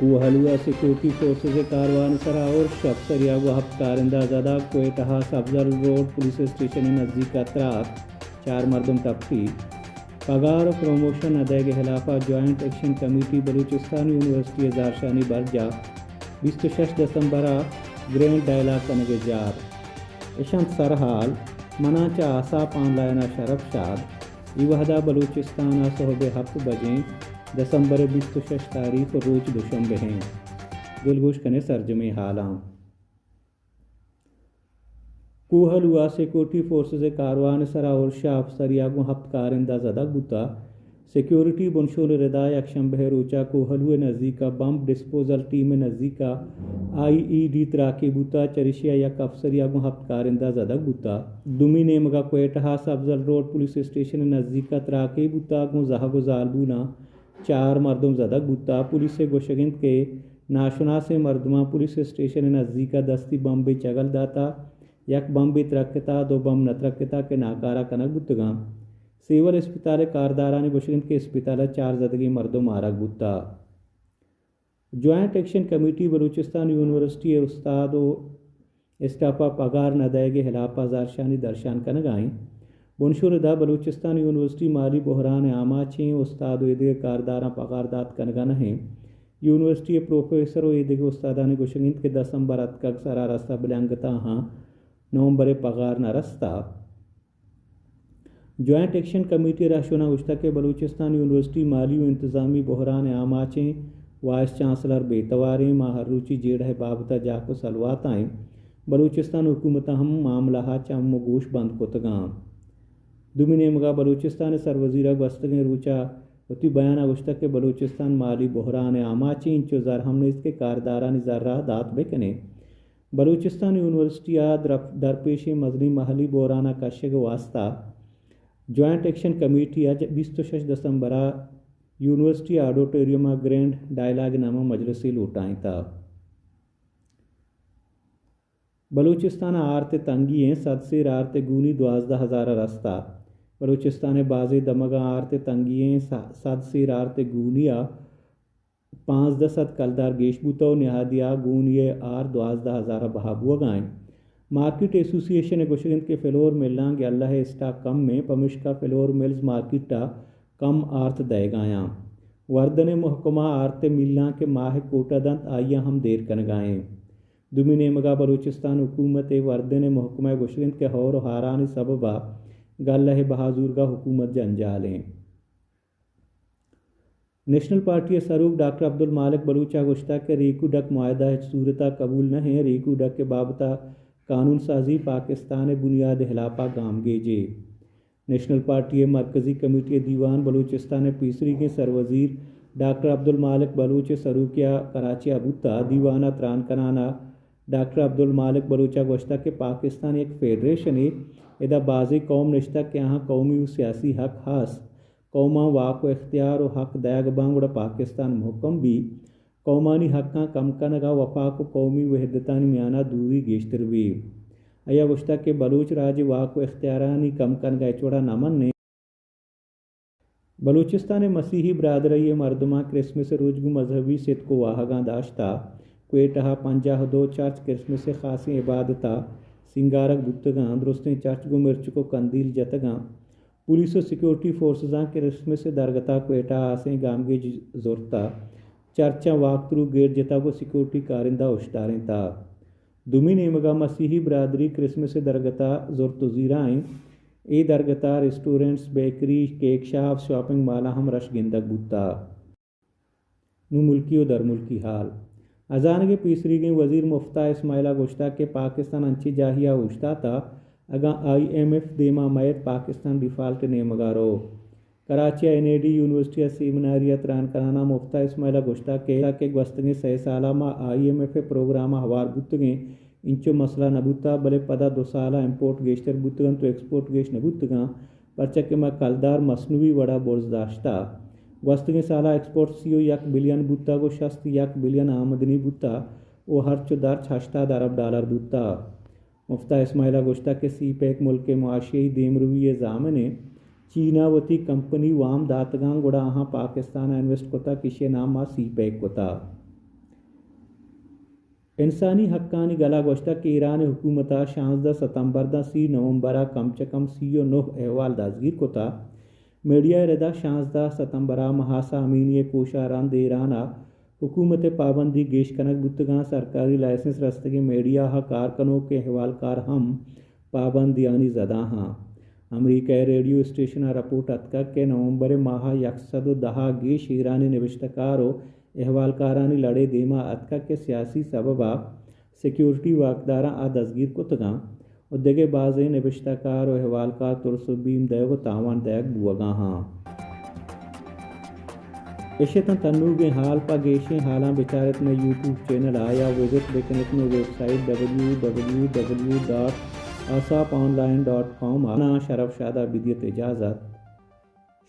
کوہلو ءَ security forces ءِ کاروان ءِ سرا ارش، افسرے ءَ گوں ہپت کارندہ زدگ، کوئٹہ ءَ سبزل روڈ پولیس اسٹیشن ءِ نزیک ءَ تراک، چار مردم ٹپی۔ پگار ءُ پروموشن نہ دئیگ ءِ ہلاپ ءَ جوائنٹ ایکشن کمیٹی بلوچستان یونیورسٹی ءِ زہرشانی برجاہ، بیست ءُ شش دسمبر ءَ گرینڈ ڈائیلاگ کنگ ءِ جار۔ اش انت سرحال، من آں چہ آساپ آن لائن ءَ شرف شاد۔ اے وہد ءَ بلوچستان ءَ سہب ءِ ہپت بجیں، دسمبر ءِ بیست ءُ شش تاریخ، روچ دوشنبے ایں۔ دلگوش کن ئے سرجمیں ہالاں۔ کوہلو ءَ سیکورٹی فورسز ءِ کاروان ءِ سرا ارش ءَ افسرے ءَ گوں ہپت کارندہ زدگ بوتگ۔ سیکورٹی بنشون ءِ ردا یکشنبہ ءِ روچ ءَ کوہلو ءِ نزیک ءَ بمب ڈسپوزل ٹیم ءِ نزیک ءَ آئی ای ڈی تراکے بوتگ، چریشی ءَ یک افسرے ءَ گوں ہپت کارندہ زدگ بوتگ۔ دومی نیمگ ءَ کوئٹہ ءَ سبزل روڈ پولیس اسٹیشن ءِ نزیک ءَ تراکے بوتگ، گوں زہگ ءُ زالبولاں چار مردم زدگ بوتگ۔ پولیس ءِ گوشگ انت کہ ناشناسیں مردماں پولیس اسٹیشن ءِ نزیک ءَ دستی بمبے چگل داتگ، یک بمبے ترکتگ، دو بمب نہ ترکتگ کہ ناکارہ کنگ بوتگاں۔ سیول اسپتال ءِ کاردارانی گوشگ انت کہ اسپتال ءَ چار زدگیں مردم آرگ بوتگ۔ جوائنٹ ایکشن کمیٹی بلوچستان یونیورسٹی ءِ استاد ءُ اسٹاف ءَ پگار نہ دئیگ ءِ ہلاپ ءَ زہرشانی درشان کنگ ءَ ایں۔ بنشون ءِ ردا بلوچستان یونیورسٹی مالی بحران ءِ آماچ ایں، استاد ءُ ایدگہ کارداراں پگار دات کنگ ءَ نہ ایں۔ یونیورسٹی ءِ پروفیسر ءُ ایدگہ استادانی گوشگ انت کہ دسمبر اتکگ، سرا رستہ، بلے انگت آہاں نومبر ءِ پگار نہ رستہ۔ جوائنٹ ایکشن کمیٹی ءِ رہشوناں گوشتگ کہ بلوچستان یونیورسٹی مالی ءُ انتظامی بحران ءِ آماچ ایں، وائس چانسلر بے توار ایں، ما ہر روچی جیڑہ ءِ بابت ءَ جاک ءُ سلوات ءَ ایں، بلوچستان حکومت ءَ ہم معاملہ ءَ چم ءُ گوش بند کتگ اَنت۔ دومی نیمگ ءَ بلوچستان ءِ سروزیر ءَ گوستگیں روچ ءَ وتی بیان ءَ گوشتگ کہ بلوچستان مالی بحران ءِ آماچ ایں، انچو زر ہم نیست کہ کاردارانی زر ءَ دات بہ کنیں۔ بلوچستان یونیورسٹی ءَ درپ-، درپیشیں مزنیں مالی بحران ءَ کشگ ءِ واستہ جوائنٹ ایکشن کمیٹی ءَ ج-، بیست ءُ شش دسمبر ءَ یونیورسٹی آڈیٹوریم ءَ گرینڈ ڈائیلاگ ءِ نام ءَ مجلسے لوٹائینتگ۔ بلوچستان ءَ آرت ءِ تنگی ایں، سد سیر آرت ءِ گونی دوازدہ ہزار ءَ رستہ۔ بلوچستان ءِ بازیں دمگاں آرت ءِ تنگی ایں، س-، سد سیر آرت ءِ گونی ءَ پانزدہ سد کلدار گیش بوتگ ءُ نہادی ءَ گونی ءِ آر دوازدہ ہزار ءَ بہا بوگ ءَ اِنت۔ مارکیٹ ایسوسی ایشن ءِ گوشگ اِنت کہ فلور ملاں گلہ ءِ اسٹاک کم اِنت، پمشکا فلور ملز مارکیٹ ءَ کم آرت دئیگ ءَ اَنت۔ وردن ءِ محکمہ آرت ءِ ملاں کہ ماہ ءِ کوٹہ دنت، آئی ءَ ہم دیر کنگ ءَ اِنت۔ دومی نیمگ ءَ بلوچستان حکومت ءِ وردن ءِ محکمہ ءِ گوشگ اِنت کہ ہور ءُ ہارانی سبب ءَ گلہ ءِ بہا زورگ ءَ حکومت جنجال اِنت۔ نیشنل پارٹی ءِ سروک ڈاکٹر عبدالمالک بلوچ ءَ گوشتگ کہ ریکو ڈک معاہدہ ہچ صورت ءَ قبول نہ اِنت، ریکو ڈک ءِ بابت ءَ قانون سازی پاکستان ءِ بنیاد ءِ ہلاپ ءَ گامگیجے۔ نیشنل پارٹی ءِ مرکزی کمیٹی ءِ دیوان بلوچستان ءِ پیسریگیں سروزیر ڈاکٹر عبدالمالک بلوچ ءِ سروکی ءَ کراچی ءَ بوتگ۔ دیوان ءَ تران کنان ءَ ڈاکٹر عبدالمالک بلوچ ءَ گوشتگ کہ پاکستان یک فیڈریشنے، ادا بازیں قوم نشتگ کہ آہاں قومی ءُ سیاسی حق ہست۔ قوماں واک ءُ اختیار ءُ حق دئیگ باں گڑا پاکستان مھکم بیت۔ قومانی حقاں کم کنگ ءَ وفاق ءُ قومی وحدتانی میان ءَ دوری گیشتر بیت۔ آئی ءَ گوشتگ کہ بلوچ راج ءِ واک ءُ اختیارانی کم کنگ ءَ ہچ وڑ ءَ نہ منیں۔ بلوچستان ءِ مسیحی برادرائی ءِ مردماں کرسمس ءِ روچ گوں مذہبی ستک ءُ واہگاں داشتہ۔ کوئٹہ ءَ پنجاہ ءُ دو چرچ کرسمس ءِ خاصیں عبادت ءَ سینگارگ بوتگ اَنت۔ درستیں چرچ گوں مرچک ءُ کندیل جتگ اَنت۔ پولیس ءُ سیکورٹی فورسزاں کرسمس ءِ درگت ءَ کوئٹہ ءَ ہاسیں گامگیج زرتہ۔ چرچاں واک تھرو گیٹ جتگ ءُ سیکورٹی کارندہ ہشدارینتہ۔ دومی نیمگ ءَ مسیحی برادری کرسمس ءِ درگت ءَ زرت ءُ زیراں اِنت۔ اے درگت ءَ restaurants, bakery, cake shops, shopping مالاں ہم رش گندگ بوتہ۔ نوں ملکی ءُ درملکی حال۔ ہزانگ ءِ پیسریگیں وزیر مفتاح اسماعیل ءَ گوشتگ کہ پاکستان انچیں جاہے ءَ اوشتاتہ، اگاں آئی ایم ایف دیما مئیت، پاکستان ڈیفالٹ ءِ نیمگ ءَ رو۔ کراچی ءَ این اے ڈی یونیورسٹی ءَ سیمینارے ءَ تران کنان ءَ مفتاح اسماعیل ءَ گوشتگ کہ، کہ گوستگیں سئے سال ءَ ما آئی ایم ایف ءِ پروگرام ءَ ہوار بوتگیں، انچو مسئلہ نہ بوتہ، بلے پدا دو سال ءَ امپورٹ گیشتر بوتگ اَنت ءُ ایکسپورٹ گیش نہ بوتگ اَنت، پرچا کہ ما کلدار مصنوعی وڑ ءَ برز داشتہ۔ گوستگیں سال ءَ ایکسپورٹ سی ءُ یک بلین بوتگ ءُ شست ءُ یک بلین آمدنی بوتہ ءُ ہرچ ءُ درچ ہشتاد ارب ڈالر بوتہ۔ مفتاح اسماعیل ءَ گوشتگ کہ سی پیک ملک ءِ معاشی دیمروی ءِ ضامن اِنت۔ چین ءَ وتی کمپنی وام داتگ اَنت، گڑا آہاں پاکستان ءَ انویسٹ کتگ، ایشی ءِ نام ءَ سی پیک کتگ۔ انسانی حقانی گل ءَ گوشتگ کہ ایران ءِ حکومت ءَ شانزدہ ستمبر داں سی نومبر ءَ کم چہ کم سی ءُ نُہ احوال دزگیر کتگ۔ میڈیا ءِ ردا شانزدہ ستمبر ءَ مہاسا امینی ءِ کوش ءَ رند ایران ءَ حکومت ءِ پابندی گیش کنگ بوتگاں۔ سرکاری لائسنس رستگیں میڈیا ءِ کار کنوکیں احوالکار ہم پابندیانی زد ءَ آں۔ امریکہ ءِ ریڈیو اسٹیشن ءَ رپورٹ اتکگ کہ نومبر ءِ ماہ ءَ یک سد ءُ دہ ءَ گیش ایرانی نبشتہ کار ءُ احوالکارانی لڑے دیما اتکگ کہ سیاسی سبب ءَ سیکورٹی واکداراں آ دزگیر کتگاں ءُ دگہ بازیں نبشتہ کار ءُ احوالکار ترس ءُ بیم دئیگ ءُ تاوان دئیگ بوہگا آں۔ اش اتنت انوگیں حال۔ پہ گیشیں حالاں بچار ات مئے یوٹیوب چینل ءَ یا وزٹ بکن ات مئے website W W W dot Asap online dot com ءَ۔ من آں شرف شاد ءَ بدیت اجازت۔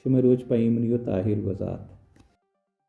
شمئے روچ پہ ایمنی ءُ تاہیر گوزات۔